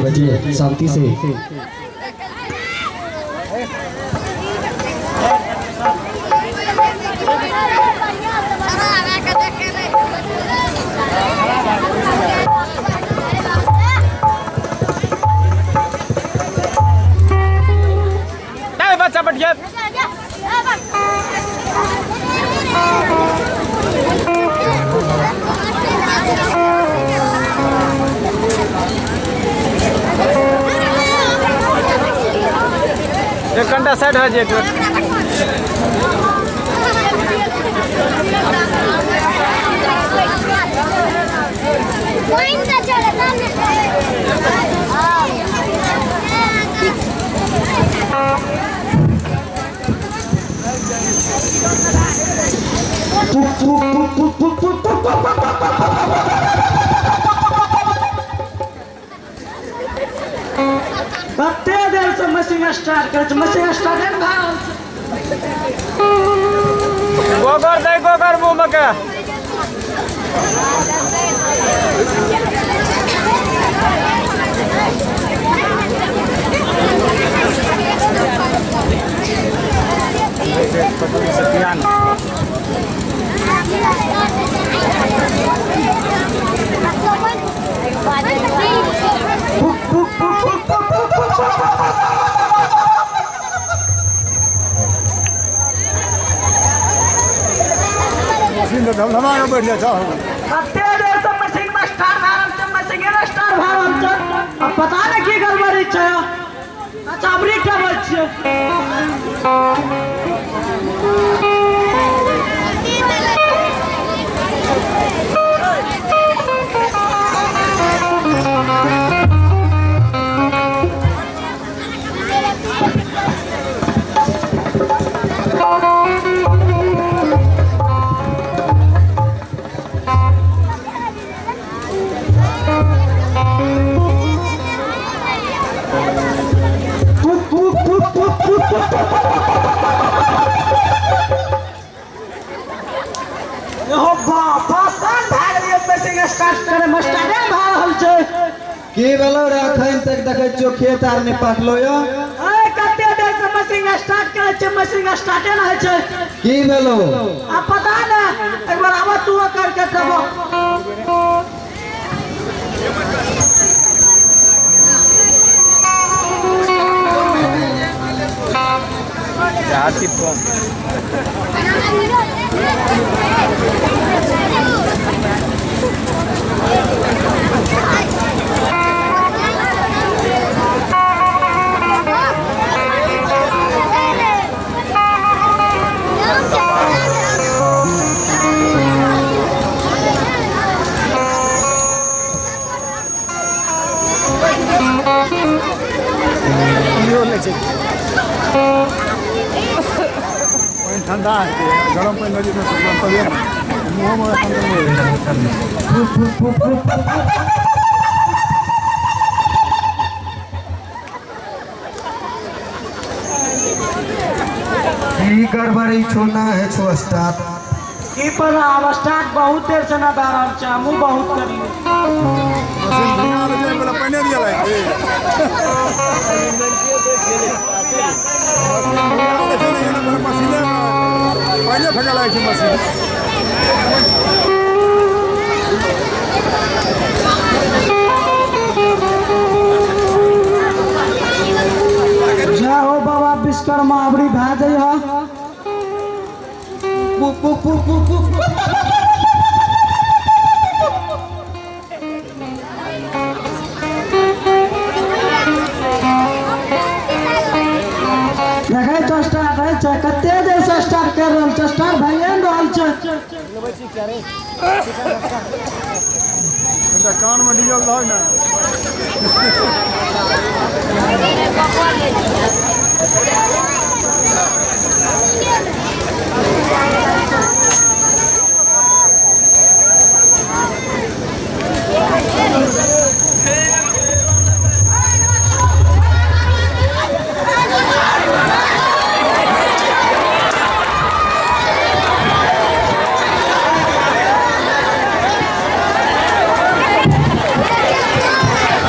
बैठिए, शांति से। बच्चा बैठिए। एक घंटा सेट हो जाए। कते देर से मशीन स्टार्ट करै छै, मशीन स्टार्ट नहि भए रहल छै। गोबर दे, गोबर मुँह में के। मशीन तऽ धमधमा के बैठ जाइ छौ। कते देर से मशीन में स्टार्ट भए रहल छै, मशीन स्टार्ट भए रहल छै, आ पता नहि की गड़बड़ी छै। अच्छा अबरी के छियै। एहो बाप, पागल भए गेलियै मशीन स्टार्ट करे में, स्टार्टे भए रहल छै। की भेलो रे, अखन तक देखै छियौ खेत आर नहि पाकलो यो? ए कते देर से मशीन स्टार्ट करै छै, मशीन स्टार्टे नहि होइ छै। की भेलो? आ पता ने, एक बार आबऽ तू करके देबो। हाथी कम। पानि ठंडा हेतै, गरम पानि लऽ जेतै तबे ने मुँहोमे एखन तऽ नहि। की गड़बड़ी छौ, ना है छौ स्टार्ट? की पता, आब स्टार्ट बहुत देर से ना भए रहल छै, हमहूँ बहुत करियै। मशीन धुआँ लै छै, पहिले पानिए दिअ लागतै। मशीन धुआँ लै छै ने, पहिले मशीने पानिए फेकऽ लागै छै मशीन। जय हो बाबा विश्वकर्मा, अबरी भए जइह। देखै छौ स्टार्ट होइ छै, कते देर से स्टार्ट कर रहल छै, स्टार्ट भइए ने रहल छै। कनिटा कानमे डीजल दहक ने।